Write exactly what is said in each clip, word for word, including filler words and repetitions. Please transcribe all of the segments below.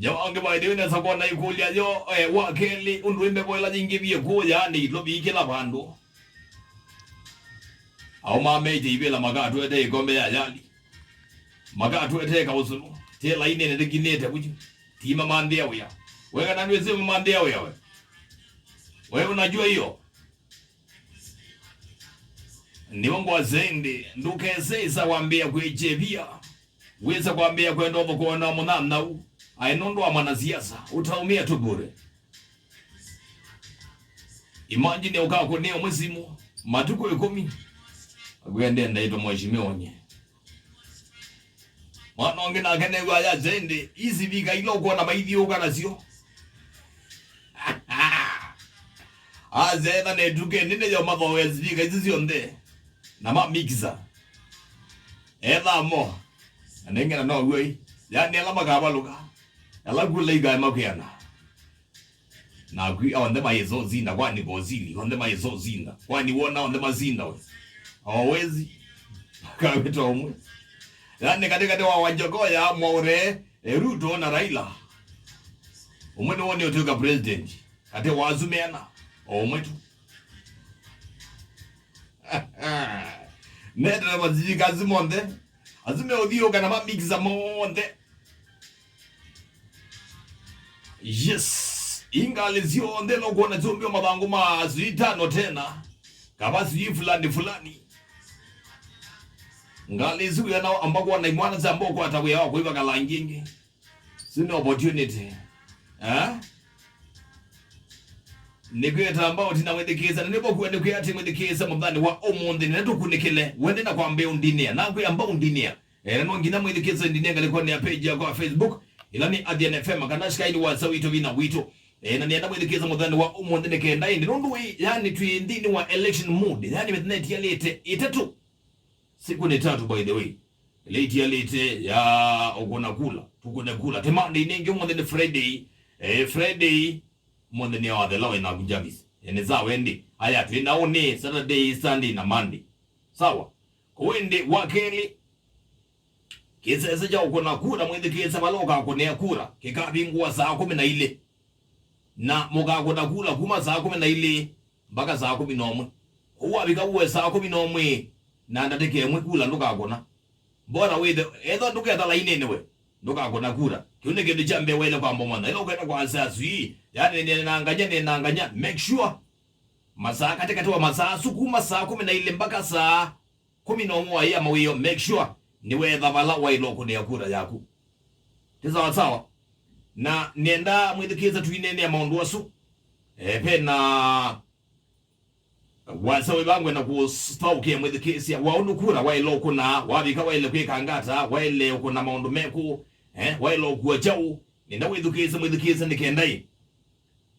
Yo angĩ, by the way, nesa kwona ikũlya yo, eh, wa kelĩ, ũndũ ĩ mbevo ĩla yingĩvie kũũ yaani ĩlovi kĩla vandũ. Ao mameĩte ivĩla makatwete ĩkombe ya yali. Makatwete kaũsũlũ. Ti lainĩnĩ tĩkinĩte kuju. Ti mamanthĩa wĩa. We kana ndwĩsĩ mamanthĩa wĩa we? We unajua hiyo? Nĩwe ngwasya ĩndĩ, ndũkese ĩsa wambĩĩa kwĩkyevia. Wĩsa kwambĩĩa kwenda ũthũkũma na mũnyanyaũ. Aĩ nũndũ wa mwanasiasa, utaumia tu bure. Imagine ũkakũnĩa ũmwe simũ, matukũ ĩkũmi. Akwende ndaitwa mheshimiwa nye. Mwana ũngĩ nake nĩw'a yasya ĩndĩ, isivika ila ũkwona maithiũũka nasyo. Azetha na ĩtuke nene yo mathoe sivika isu syonthe. Na ma mixer. Etha mo. Na nengena no w'o ĩ. Yani ala makavalũka. Ala kula ikae makwĩana. Naku onthe maĩsa ũsinda, kwani kosili, onthe maĩsa ũsinda. Kwani wona onthe masinda we? Owezi. Kawĩta ũmwe. Yani katĩkatĩ wa Wanjokoya, Mwaure, e, Ruto na Raila. Ũmwe nĩwone ũtwĩka president. Katĩ wa asu meana, o ũmwe tu. Nendele masivika asu monthe. Asu meũthiũka na mamikiza monthe. Yes. Ingali syonthe no kuona syũmbio mathangũ ma sijui tano tena. Kava sijui fulani fulani. Ngali isu wĩa nao amba kuona imwana syamba ũkwata wĩa wa kũiva kalangi ĩngĩ. Sina opportunity. Eh? Nĩkwĩta amba ũtina mwĩthikĩĩsa, na nĩvo kuwa nĩkwĩa atĩ mwĩthikĩĩsa mũthanĩ wa ũmũnthĩ, nĩna tũkunĩkĩle, wende na kwambĩa ũndinĩa, nakwĩa amba ũndinĩa. Ena no nginya mwĩthikĩĩse ndinenga nĩkwonea page yakwa ya Facebook, ĩla nĩ Athian F M, kana Shikaini wa Sawito Vina Wito. Ena nĩenda mwĩthikĩĩse mũthanĩ wa ũmũnthĩ nĩ kenda ĩndĩ. Nũndũ wĩ, yani twĩ nthĩnĩ wa election mood, yani mĩthenya ĩtialĩte ĩtatũ. Siku nĩ tatu, by the way. Ĩla ĩtialĩte ya ũkũna kula, tũkũne kula. Ti Monday nĩngĩ, ũmũnthĩ nĩ Friday. Eh, Friday, ũmũnthĩ nĩ awathela wĩ naku Jarvis. Eh, nĩ sawa ĩndĩ. Aya, twĩ na ũnĩ, Saturday, Sunday na Monday. Sawa. Kũu ĩndĩ, wa kelĩ, kĩsese kya ũkũna kura, mwĩthikĩĩse vala ũkakũnĩa kura, kĩkavingũa saa kũmi na ilĩ. Na mũkakũna kula kuma saa kũmi na ilĩ mbaka saa kũmi na ũmwe. Kwoou wavika ũe saa kũmi na ũmwe na ndatĩka ĩmwe kula ndũkakũna. Bora wĩthe, ethwa ndũketha lainĩnĩ we, ndũkakũna kura. Kĩu nĩ kĩndũ kya mbee waĩle kwamba ũmanya. Ĩla ũkwenda kwasya asui, yani nĩnanganya, nĩnanganya, make sure masaa, katĩkatĩ wa masaa asu kuma saa kũmi na ilĩ mbaka saa kũmi na ũmwe wa ĩa mawĩo, make sure nĩwetha vala waĩle ũkũnĩa kura yaku. Ti sawa sawa? Na nĩenda mwĩthikĩĩsya tuineenea maũndũ asu. E, ve na wasya wĩvangwe na kũthaũkĩa mwĩthikĩĩsya. Waũnũ kura waĩle ũkũna, wavika waĩle kwĩka ngata, waĩle ũkũna maũndũ mekũ, e, waĩle ũkua kyaũ. Nĩenda wĩthukĩĩsye mwĩthikĩĩsya nĩ kenda ĩ,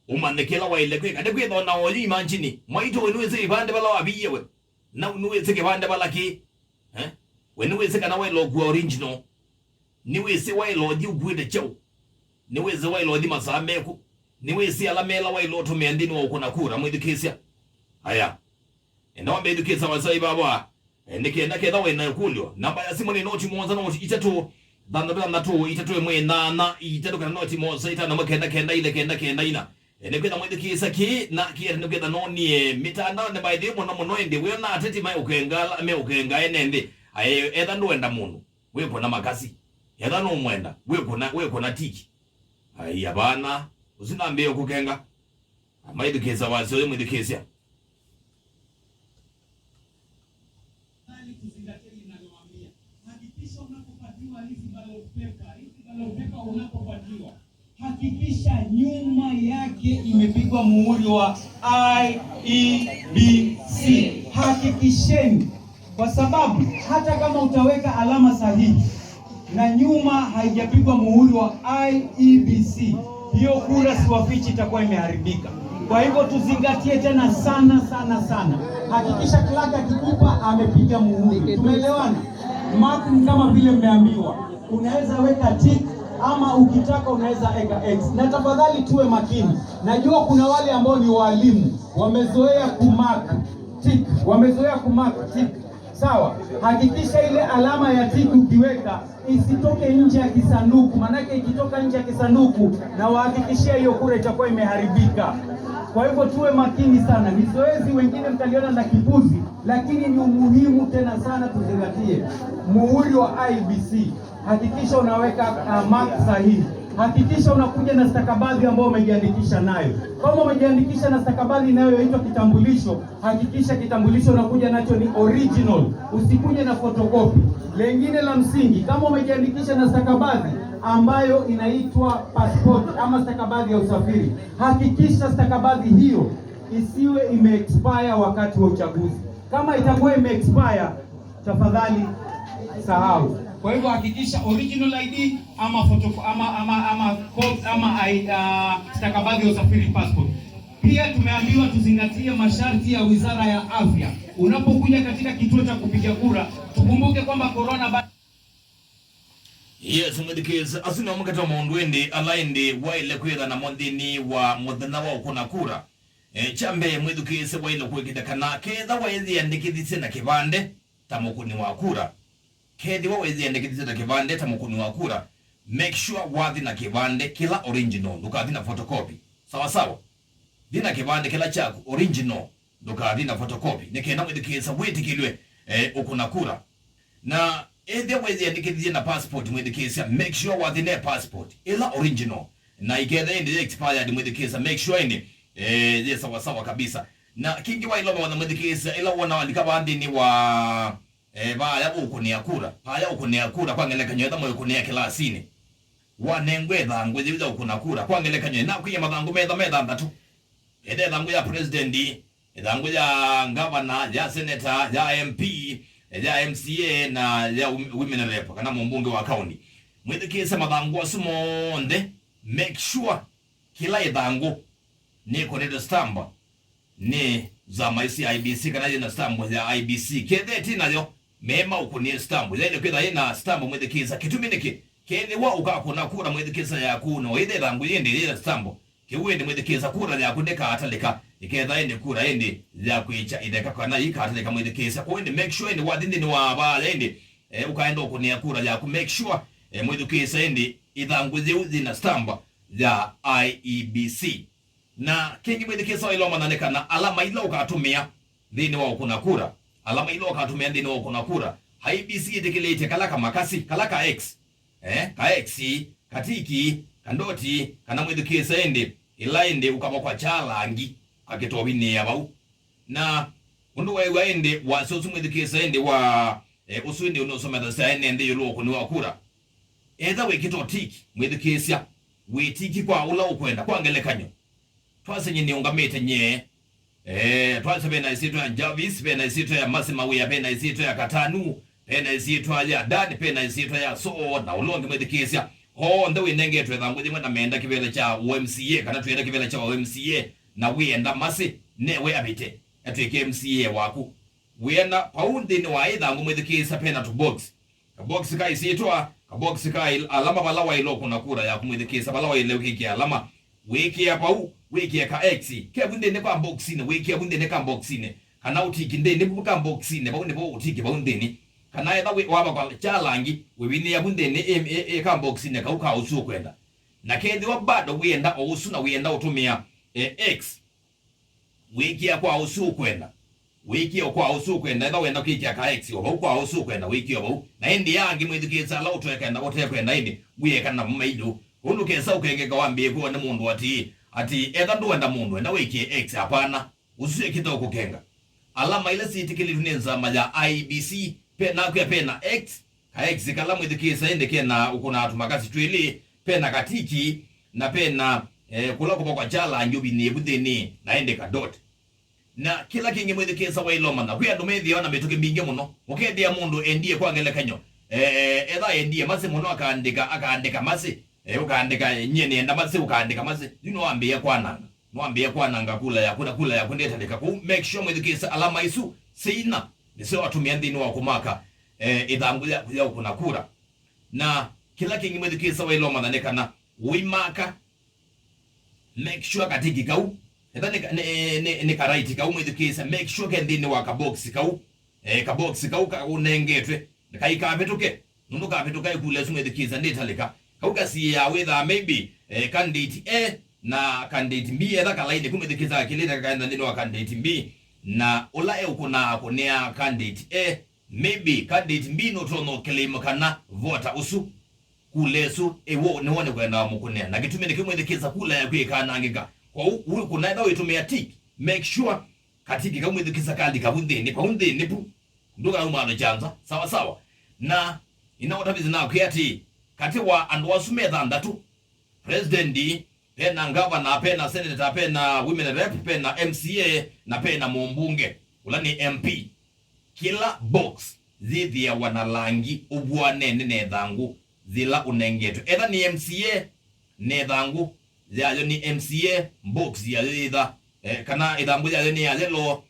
ũmanye kĩla waĩle kwĩka. Nĩkwĩthwa na oyu imagine, mwaitũ we nĩwĩsĩ ĩvande vala waviie we. Na nĩwĩsĩ kĩvande vala kĩ. Eh? We nĩwĩsĩ kana waĩle ũkua original. Nĩwĩsĩ waĩle ũthi ũkuĩte kyaũ. Nĩwĩsĩ waĩle ũthi masaa mekũ. Nĩwĩsĩ ala mela waĩle ũtũmĩa nthĩnĩ wa ũkũna kura mwĩthikĩĩsya. Aya. Enda wambe ĩthukĩĩsya wasya ĩ vava. Eh, nĩ kenda ketha wĩ na ĩkũlyo, namba ya simũ nĩ noti mũonza noti itatũ, thanthatũ thanthatũ, itatũ ĩmwe ĩnana, itatũ kana noti mũonza ĩtano ĩmwe kenda kenda ilĩ kenda kenda ina. Eh, nĩkwĩtha mwĩthukĩĩsya kĩĩ na kĩete nĩkwĩtha nonie mĩtandaonĩ by the way mũno mũno ĩndĩ wĩona ateti meũkenga ala meũkenga ene nthĩ. Aĩ, etha ndũenda mũndũ, wĩkũna makasi. Etha nũmwenda, wĩkũna, wĩkũna tiki. Ai, avana, ũsu nambĩĩe kũkenga. Amaĩthukĩĩsya wasya ũyũ mwĩthukĩĩsya. Tafadhali tuzingatie ninalowaambia. Hakikisha unapopatiwa hizi ballot paper, hizi ballot paper unapopatiwa, hakikisha nyuma yake imepigwa muhuri wa I E B C. Hakikisheni, kwa sababu hata kama utaweka alama sahihi na nyuma haijapigwa muhuri wa I E B C, hiyo kura, siwafichi, itakuwa imeharibika. Kwa hivyo tuzingatie tena sana sana sana. Hakikisha clerk akikupa amepiga muhuri. Tumeelewana? Mark ni kama vile mmeambiwa. Unaweza weka tick ama ukitaka unaweza eka X. Na tafadhali tuwe makini. Najua kuna wale ambao ni walimu, wamezoea kumark tick. Wamezoea kumark tick. Sawa, hakikisha ile alama ya tiki ukiweka isitoke nje ya kisanduku, maanake ikitoka nje ya kisanduku, na wahakikishia hiyo kura itakuwa imeharibika. Kwa hivyo tuwe makini sana. Ni zoezi, wengine mtaliona la kipuzi, lakini ni umuhimu tena sana tuzingatie. Muhuri wa I E B C, hakikisha unaweka, uh, mark sahihi. Hakikisha unakuja na stakabadhi ambayo umejiandikisha nayo. Kama umejiandikisha na stakabadhi inayoitwa kitambulisho, hakikisha kitambulisho unakuja nacho ni original, usikuje na photocopy. Lengine la msingi, kama umejiandikisha na stakabadhi ambayo inaitwa passport ama stakabadhi ya usafiri, hakikisha stakabadhi hiyo isiwe imeexpire wakati wa uchaguzi. Kama itakuwa imeexpire, tafadhali sahau. Kwa hivyo hakikisha original I D ama photo, ama, ama, ama, cop- ama I- uh, stakabadhi ya usafiri, passport. Pia tumeambiwa tuzingatie masharti ya Wizara ya Afya. Unapokuja katika kituo cha kupiga kura, tukumbuke kwamba corona ba- Yes, mwĩthukĩĩsya, asu nĩmo makati wa maũndũ ĩndĩ ala ĩndĩ waĩle kwĩthwa namo nthĩnĩ wa mũthenya wa ũkũna kura. E, kya mbee, mwĩthukĩĩsya waĩle kũĩkĩĩthya kana ketha waĩyĩandĩkĩthisye na kĩvandĩ ta mũkũni wa kura. Kethĩwa waĩyĩandĩkĩthisye na kĩvandĩ ta mũkũni wa kura, make sure wathi na kĩvandĩ kĩla original, ndũkathi na photocopy. Sawa sawa? Thi na kĩvandĩ kĩla kyaku original, ndũkathi na photocopy, nĩ kenda mwĩthukĩĩsya wĩtĩkĩlw'e, eh, ũkũna kura. Na ethĩa wĩyĩandĩkĩthĩtye na passport, mwĩthukĩĩsya, make sure wathi ne passport ĩla original. Na iketha ĩndĩ yĩ expired, mwĩthukĩĩsya, make sure ĩndĩ, eh, yĩ sawa sawa kabisa. Na kĩngĩ waĩle ũmanya mwĩthukĩĩsya, ĩla wona walika vaa nthĩnĩ wa, eh, vaaya ũkũnĩa kura, vaaya ũkũnĩa kura, kwa ngelekany'o, etha mũĩkũnĩa kĩlasinĩ, wanengwe ĩthangũ yĩu ya ũkũna kura, kwa ngelekany'o, ĩnakwĩie mathangũ metha me thanthatũ, etha ĩthangũ ya president, ĩthangũ ya ngavana, ya seneta, ya M P, ya M C A, na ya wom- women rep, kana mũmbunge wa kaũnti. Mwĩthukĩĩsye mathangũ asu monthe, make sure kĩla ĩthangũ nĩkũnĩtwe stamp nĩ nzama isi ya I E B C, kana yĩna stamp ya I E B C. Kethĩa ĩtĩ nayo, meema ũkũnĩe stamp. Yaĩle kwĩtha yĩna stamp, mwĩthukĩĩsya. Kĩtumi nĩkĩ? Kethĩwa ũkakũna kura, mwĩthukĩĩsya, yaku, na ũĩthe ĩthangũ yĩndĩ yĩna stamp, kĩu ĩndĩ mwĩthukĩĩsya, kura yaku ndĩkaatalĩka, ĩketha ĩndĩ kura ĩndĩ ya kwĩkya ĩtheka kana ĩikaatalĩka, mwĩthukĩĩsya. Kwoou ĩndĩ make sure ĩndĩ wathi nthĩnĩ wa vaaya ĩndĩ, eh, ũkaenda ũkũnĩa kura yaku, make sure, eh, mwĩthukĩĩsya, ĩndĩ ĩthangũ yĩu yĩna stamp ya I E B C. Na kĩngĩ mwĩthukĩĩsya waĩle ũmanya nĩ kana alama ila ũkatũmĩa nthĩnĩ wa ũkũna kura, alama ila ũkatũmĩa nthĩnĩ wa ũkũna kura, I E B C ĩtĩkĩlĩtye kala kamakasi, kala ka X, eh, ka X, katiki, kandoti, kana mwĩthukĩĩsya ĩndĩ, ĩla ĩndĩ ũkavakwa kya langi, ũkakĩtovinĩĩa vau. Na ũndũ weew'a ĩndĩ wasya ũsu mwĩthukĩĩsya ĩndĩ wa, eh, ũsu ĩndĩ ũnũsomethasya ene nthĩ ĩũlũ wa ũkũni wa kura. Etha wĩkĩte ũtiki, mwĩthukĩĩsya, wĩtiki kwa ũla ũkwenda. Kwa ngelekany'o, twasye nyie nĩũngamĩte nyie, eh, twasye ve na ĩsyĩtwa ya Jarvis, ve na ĩsyĩtwa ya Mercy Mawĩa, ve na ĩsyĩtwa ya Katanu, ve na ĩsyĩtwa ya Dan, ve na ĩsyĩtwa ya Soo, na ũla ũngĩ mwĩthukĩĩsya. Onthe wĩnengetwe ĩthangũ yĩmwe na meenda kĩvĩla kya ũ M C A, kana twĩenda kĩvĩla kya ũ M C A, na wĩenda Mercy, newe avĩte, atw'ĩke M C A waku. Wĩenda vau nthĩnĩ wa ĩthangũ mwĩthukĩĩsya, ve na tũbox. Kabox ka ĩsyĩtwa, kabox ka il- alama vala waĩle ũkũna kura yaku mwĩthukĩĩsya, vala waĩle ũkĩkĩa alama. Wĩkĩa vau, wĩkĩe ka X. Ke vu nthĩnĩ kwa boxinĩ, wĩkĩa vu nthĩnĩ ka boxinĩ. Kana ũtiki nthĩnĩ vu ka boxinĩ, vau nĩvo ũtiki vau nthĩnĩ. Kana etha wĩ- wavakwa kya langi, wĩvinĩĩa vu nthĩnĩ ĩ- ĩ- ĩ ka boxinĩ kau ka ũsu ũkwenda. Na kethĩwa bado wĩenda o ũsu na wĩenda ũtũmĩa, eh, X, wĩkĩa kwa ũsu ũkwenda. Wĩkĩe o kwa ũsu ũkwenda. Etha wenda kwĩkĩa ka X o vau kwa ũsu ũkwenda, wĩkĩe o vau. Na ĩndĩ ya angĩ mwĩthukĩĩsya ala ũtekwenda, ũtekwenda ĩndĩ, wĩeka namo mailũ. Ũndũ kesa ũkengeka wambĩĩe kwĩwa nĩ mũndũ atĩĩ, atĩ etha ndũenda mũndũ, enda wĩkĩe X, apana. Ũsu syĩkĩte ũkũkenga. Alama ila syĩtĩkĩlĩtw'e nĩ nzama ya I E B C, pe- nakwĩa pe na X, ka X kala mwĩthukĩĩsya ĩndĩ ke na ũkũnaa tũmakasi twĩlĩ, pe na katiki, na pe na, eh, kũla kũvakwa kya langi ũvinĩĩvu nthĩnĩ, na ĩndĩ ka dot. Na kĩla kĩngĩ mwĩthukĩĩsya waĩle ũmanya, kwĩ andũ methĩawa na mĩtũkĩ mingĩ mũno. Ũkethĩa mũndũ endie, kwa ngelekany'o, eh, etha endie Mercy mũno, akaandĩka, akaandĩka Mercy, eh, ũkaandĩka, nyie nĩenda Mercy, ũkaandĩka Mercy. Yu nĩwambĩĩa kwananga. Nĩwambĩĩa kwananga kula yaku, na kula yaku ndĩtalĩka. Kwoou make sure mwĩthukĩĩsya alama isu syĩ inya nĩsyo watũmĩa nthĩnĩ wa kũmaka, eh, ĩthangũ yaku ya ũkũna kura. Na kĩla kĩngĩ mwĩthukĩĩsya waĩle ũmanya nĩ kana ũimaka, make sure katiki kau, etha nĩ, nĩ, nĩ, nĩ karaiti kau mwĩthukĩĩsya, make sure ke nthĩnĩ wa kabox kau. eh, kabox kau kaũnengetwe, kaikavĩtũke. Nũndũ kavĩtũka ĩkula ĩsu mwĩthukĩĩsya ndĩtalĩka. Kau kasiĩaa wĩthaa maybe, eh, candidate A na candidate B, etha kalaini kũmwĩthukĩĩsya kakĩlĩte kakaenda nthĩnĩ wa candidate B, na ũla eũkũnaa akũnĩaa candidate A, maybe candidate B nũtonya ũclaim kana vota ũsu kula ĩsu ĩw'o nĩwone kwenda wamũkũnĩa. Na kĩtumi nĩkĩmwĩthukĩĩsya kula yaku ĩkanangĩka. Kwoou wĩkũna etha wĩtũmĩa tick, make sure katiki kau mwĩthukĩĩsya kalika vu nthĩnĩ, vau nthĩnĩ pu. Ndũkauma andũ kyanza, sawa sawa. Na inaũtavĩsya nakwĩa atĩ, katĩ wa andũ asu me thanthatũ, president, pena ngavana, pena senator, pena women rep, pena M C A, na pena mũmbunge, ũla nĩ M P. Kĩla box yĩthĩawa na langi ũvw'anene na ĩthangũ yĩla ũnengetwe. Etha nĩ M C A, na ĩthangũ yayo nĩ M C A, box yayo yĩtha, eh, kana ĩthangũ yayo nĩ ya yellow,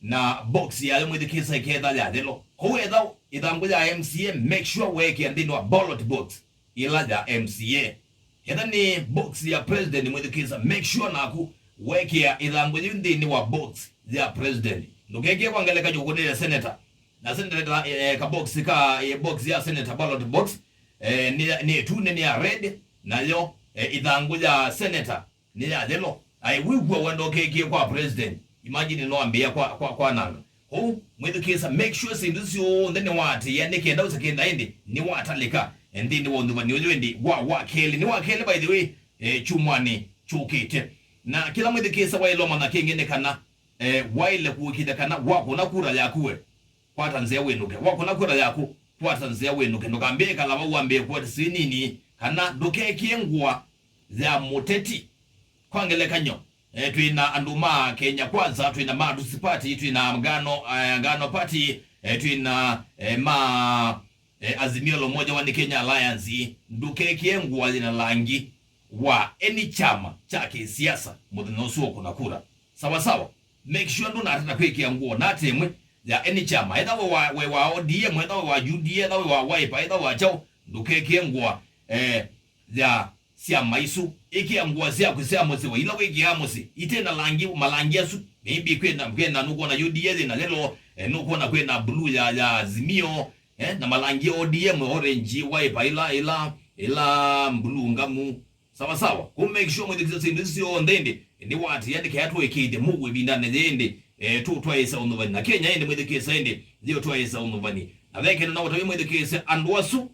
na box yayo mwĩthukĩĩsya ĩketha ya yellow. Kwoou etha ĩthangũ ya M C A, make sure weekĩa nthĩnĩ wa ballot box ĩla ya M C A. Etha nĩ box ya president mwĩthukĩĩsya, make sure naku weekĩa ĩthangũ yĩu nthĩnĩ wa box ya president. Ndũkekĩe kwa ngelekany'o ũkũnĩle senator. Na senator, eh, ka box ka, eh, box ya senator, ballot box, eh, nĩ ya, nĩ ĩtune, nĩ ya red, nayo, eh, ĩthangũ ya senator nĩ ya yellow. Aĩ, wĩw'a wenda ũkekĩe kwa president. Imagine no ambĩĩa kwa, kwa, kwananga. Kwoou, mwĩthukĩĩsya, make sure syĩndũ syonthe nĩwaatĩĩa nĩ kenda ũsakenda ĩndĩ nĩwatalĩka, eh, nthĩnĩ wa ũnyuvani ũyũ ĩndĩ wa, wa kelĩ. Nĩ wa kelĩ, by the way, eh, kyumwanĩ kyũkĩte. Na kĩla mwĩthukĩĩsya waĩle ũmanya kĩngĩ nĩ kana, eh, waĩle kũĩkĩĩthya kana wakũna kura yaku we, kwata nzĩa wĩnũke. Wakũna kura yaku, kwata nzĩa wĩnũke. Ndũkambĩe ĩkala vau wambĩe kũete sĩĩ nini, kana ndũkekĩe ngũa ya mũteti. Kwa ngelekany'o, eh, twĩ na andũ ma Kenya Kwanza, twĩ na Matusi Party, twĩ na Ngano, eh, Ngano Party, eh, twĩ na, eh, ma, eh, Azimio la Umoja One Kenya Alliance. Ndũkekĩe ngũa yĩ na langi wa any kyama kya kĩsiasa mũthenya ũsu wa kũna kura. Sawa sawa. Make sure ndũnatata kwĩkĩa ngũa nata ĩmwe ya any kyama. Etha we wa, we wa O D M, etha we wa U D A, etha we wa Wiper, etha wa kyaũ, ndũkekĩe ngũa, eh, ya syama isu. Ĩkĩa ngũa syaku sya mũsyĩ wa ila wĩkĩaa mũsyĩ. Ite na langi, malangi asu. Maybe kwĩna, kwĩna nũkwona U D A yĩna yellow, eh, nũkwona kwĩna blue ya, ya Azimio, eh, na malangi ya O D M, orange, Wiper, ila, ila, ila blue ngamu. Sawa sawa. Kũ make sure mwĩthukĩĩsya syĩndũ isu syonthe ĩndĩ nĩwaatĩĩa nĩ kenda tũĩkĩĩthye mũuo ĩvindanĩ yĩĩ ĩndĩ, eh, tũtwaĩĩsya ũnyuvani. Na Kenya ĩndĩ mwĩthukĩĩsya ĩndĩ yĩũtwaĩĩsya ũnyuvani. Na ve kĩndũ naũtavya mwĩthukĩĩsya, andũ asu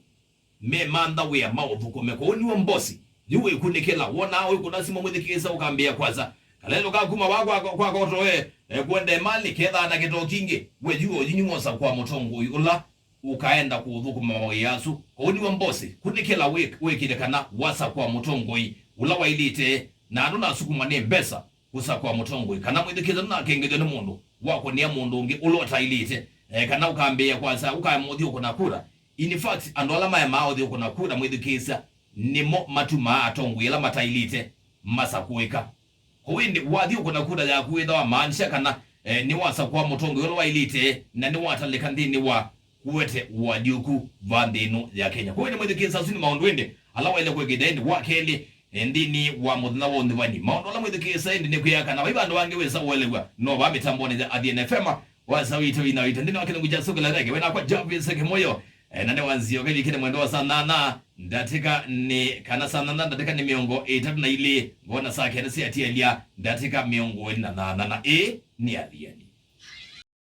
memantha wĩa maũthũkũme. Kwoou nĩwe mbosi. Yu wĩkunĩkĩla, wonaa ũikũna simũ mwĩthukĩĩsya ũkambĩĩa kwasa. Kalelũ ka kuma vaa kwa, kwa, kwa kotoe, eh, kwenda ĩmalĩ, kethaa na kĩtoo kingĩ. We yu oyu nĩwosa kwa mũtongoi ũla ũkaenda kũthũkũma mawĩa asu. Kwoou nĩwe mbosi, kunĩkĩla wĩ-, wĩkĩĩthye kana wasakũa mũtongoi ũla waĩlĩte, na andũ nasukuma nĩ mbesa kũsakũa mũtongoi, kana mwĩthukĩĩsya ndũnakengethw'e nĩ mũndũ wakũnĩa mũndũ ũngĩ ũla ũtaĩlĩte, eh, kana ũkambĩĩa kwasa ũkamũthi ũkũna kura. In fact, andũ ala maemaa ũthi ũkũna kura mwĩthukĩĩsya nĩmo matumaa atongoi ala mataĩlĩte masakũĩka. Kwoou ĩndĩ, wathi ũkũna kura yaku wĩtha wamaanisha kana, eh, nĩwasakũa mũtongoi ũla waĩlĩte na nĩwatalĩka nthĩnĩ wa kũete ũalyũku vaa nthĩ ĩno ya Kenya. Kwoou ĩndĩ mwĩthukĩĩsya, asu nĩ maũndũ ĩndĩ ala waĩle kwĩkĩĩthya ĩndĩ wa kelĩ, eh, nthĩnĩ wa mũthenya wa ũnyuvani. Maũndũ ala mwĩthukĩĩsya ĩndĩ nĩ kwĩa kana vai vandũ vangĩ wĩsa ũelew'a, no vaa mĩtambonĩ ya Athiani F M, wasa witũ wina witũ nthĩnĩ wa kĩlungu kya Sũkũla Theke, wĩnakwa Jarvis Kĩmũyũ. Eh, na nĩ wanzio kĩvikĩte mwendo wa saa nana, ndatĩka nĩ, kana saa nana, ndatĩka nĩ mĩongo ĩtatũ na ilĩ, ngona saa kenda syatialya ndatĩka mĩongo ĩlĩ na nana, na ĩĩ nĩ Athiani.